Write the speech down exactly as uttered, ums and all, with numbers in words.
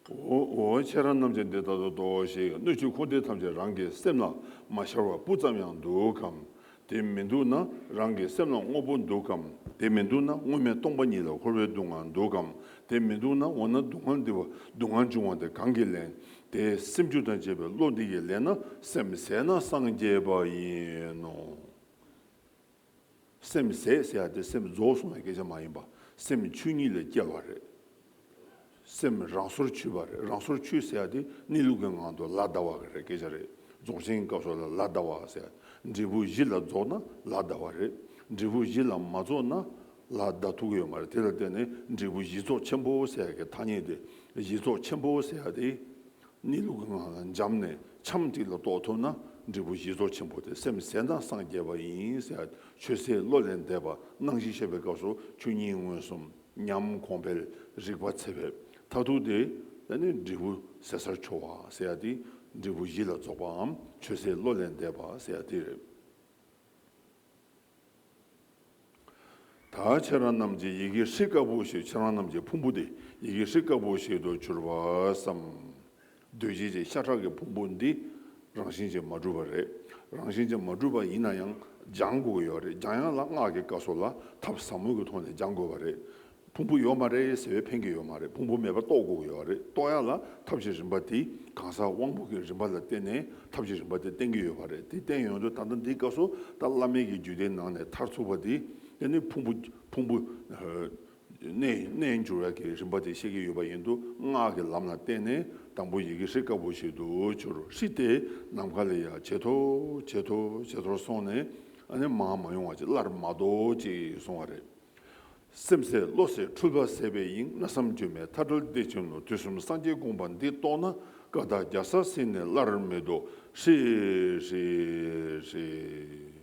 འོ། འོ། ཁྱེད་རང་རྣམས་ཀྱིས་འདི་ལྟར་དུ་ལྟོས་ཤིག། སྣོད་བཅུད་འཁོར་འདས་ཐམས་ཅད་རང་གི་སེམས་ལ་མ་ཤར་བ་སྤུ་ཙམ་ཡང་འདུག་གམ། དེ་མི་འདུག་ན་རང་གི་སེམས་ལ་དངོས་པོ་འདུག་གམ། དེ་མི་འདུག་ན་དངོས་མེད་སྟོང་པ་ཉིད་ལ་འཁོར་བའི་སྡུག་བསྔལ་འདུག་གམ། དེ་མི་འདུག་ན་འོ་ན་སྡུག་བསྔལ་འདི་བ་སྡུག་བསྔལ་འབྱུང་བ་དེ་གང་གིས་ལེན། དེ་སེམས་རྒྱུད་དང་བཅས་པའི་བློ་འདི་གིས་ལེན་ན་སེམས་ཟད་ན་སངས་རྒྱས་པ་ཡིན་ནོ། སེམས་ཟད་ཟེར་ཡ་དེ་སེམས་རྫོགས་སོང་བའི་སྐད་ཆ་མ་ཡིན་པ། སེམས་ཆོས་ཉིད་ལས་སྐྱེ་བ་རེད། སེམས་རང་སོར་ཆུད་པ་རེད། རང་སོར་ཆུད་ཟེར་ཡ་དེ་གནས་ལུགས་ཀྱི་ངང་དུ་ལ་བཟླ་བ་གི་རེད། སྐད་ཆ་རེད། རྫོགས་ཆེན་སྐབས་སུ་ལ་ལ་བཟླ་བ་ཟེར། འབྲས་བུ་བཞི་ལ་རྫོགས་ན་ལ་བཟླ་བ་རེད། འབྲས་བུ་བཞི་ལ་མ་རྫོགས་ན་ལ་བཟླ་ཐུབ་ཀྱི་ཡོད་མ་རེད། དེ་ལ་བརྟེན་ནས་འབྲས་བུ་བཞི་རྫོགས་ཆེན་པོ་ཟེར་ཡ་གི་ཐ་སྙད་དེ། བཞི་རྫོགས་ཆེན་པོ་ཟེར་ཡ་དེ། གནས་ལུགས་ཀྱི་ངང་ལ་འབྱམས་ནས་འཆམ་ཐིག་ལ་རྟོགས་ཐུབ་ན་འབྲས་བུ་བཞི་རྫོགས་ཆེན་པོ་དེ་སེམས་ཟད་ན་སངས་རྒྱས་པ་ཡིན་ཟེར། ཆོས་ཟད་བློ་ལས་འདས་པ། སྣང་བཞི་བཤད་པའི་སྐབས་སུ་ཆོས་ཉིད་མངོན་སུམ། ཉམས་གོང་འཕེལ། རིག་པ་ཚད་པའི་མཐར་ཐུག་དེ། ད་ནི་འབྲས་བུ་ཟད་སར་འཆོལ་བ་ཟེར་ཡ་དེ། འབྲས་བུ་བཞི་ལ་རྫོགས་པའམ་ཆོས་ཟད་བློ་ལས་འདས་པ་ཟེར་ཡ་དེ་རེད། ད་ཁྱེད་རང་རྣམས་ཀྱི་ཡི་གེ་ཧྲིལ་དཀར་པོ་ཞིག་ཁྱེད་རང་རྣམས་ཀྱི་ཕུང་པོ་དེ་ཡི་གེ་ཧྲིལ་དཀར་པོ་ཞིག་ཏུ་གྱུར་པ་བསམ། གདོས་བཅས་ཀྱི་ཤ་ཁྲག་གི་ཕུང་པོ་འདི་རང་བཞིན་གྱིས་མ་གྲུབ་པ་རེད། རང་བཞིན་གྱིས་མ་གྲུབ་པ་ཡིན་ན་ཡང་སྦྱང་དགོས་ཀྱི་ཡོད་རེད། སྦྱང་ཡག་ལ་སྔགས་ཀྱི་སྐབས་སུ་ལ་ཐབས་ཟབ་མོ་གི་ཐོག་ནས་སྦྱང་དགོས་པ་རེད། ཕུང་པོ་ཡོད་མ་རེད་ཟེར་བས་ཕན་གྱི་ཡོད་མ་རེད། ཕུང་པོ་མེད་པ་རྟོགས་དགོས་ཀྱི་ཡོད་རེད། རྟོགས་ཡག་ལ་ཐབས་ཀྱི་རིམ་པ་དེ་གང་ཟག་དབང་པོ་གི་རིམ་པ་ལ་བརྟེན་ནས་ཐབས་ཀྱི་རིམ་པ་དེ་བསྟན་གྱི་ཡོད་པ་རེད། དེ་བསྟན་ཡོང་དུས་ད་ལྟ་འདིའི་སྐབས་སུ་ད་བླ་མེད་ཀྱི་རྒྱུད་སྡེའི་ནང་ནས་མཐར་ཐུག་པ་དེ། དེ་ནི་ཕུང་པོ་ཕུང་པོ་ཨ་གནས་གནས་འགྱུར་བ་གི་རིམ་པ་དེ་བཤད་ཀྱི་ཡོད་པ་ཡིན་དུས། སྔགས་ཀྱི་ལམ་ལ་བརྟེན་ནས་དང་པོ་ཡི་གེ་ཧྲིལ་དཀར་པོ་ཞིག་ཏུ་གྱུར། ཧྲིལ་དེ་ནམ་མཁའ་ལ་ཡར་ཇེ་མཐོར་ཇེ་མཐོར་ཇེ་མཐོར་སོང་ནས། ཨ་ནི་མར་མ་ཡོང་བ་ཅིག་སླར་མ་ལྡོག་ཅིག་སོང་བ་རེད། སེམས་ཟད་བློ་ཟད་འཁྲུལ་པ་ཟད་པའི་དབྱིངས། གནས་གསུམ་འགྱུར་མེད་མཐའ་བྲལ་བདེ་ཆེན་ལུས། དུས་གསུམ་སངས་རྒྱས་དགོངས་པ་འདི་རྟོགས་ན། ཀ་དག་རྒྱལ་ས་ཟིན་ནས་སླར་མི་ལྡོག། ཧྲཱིཿ་ཧྲཱིཿ་ཧྲཱིཿ།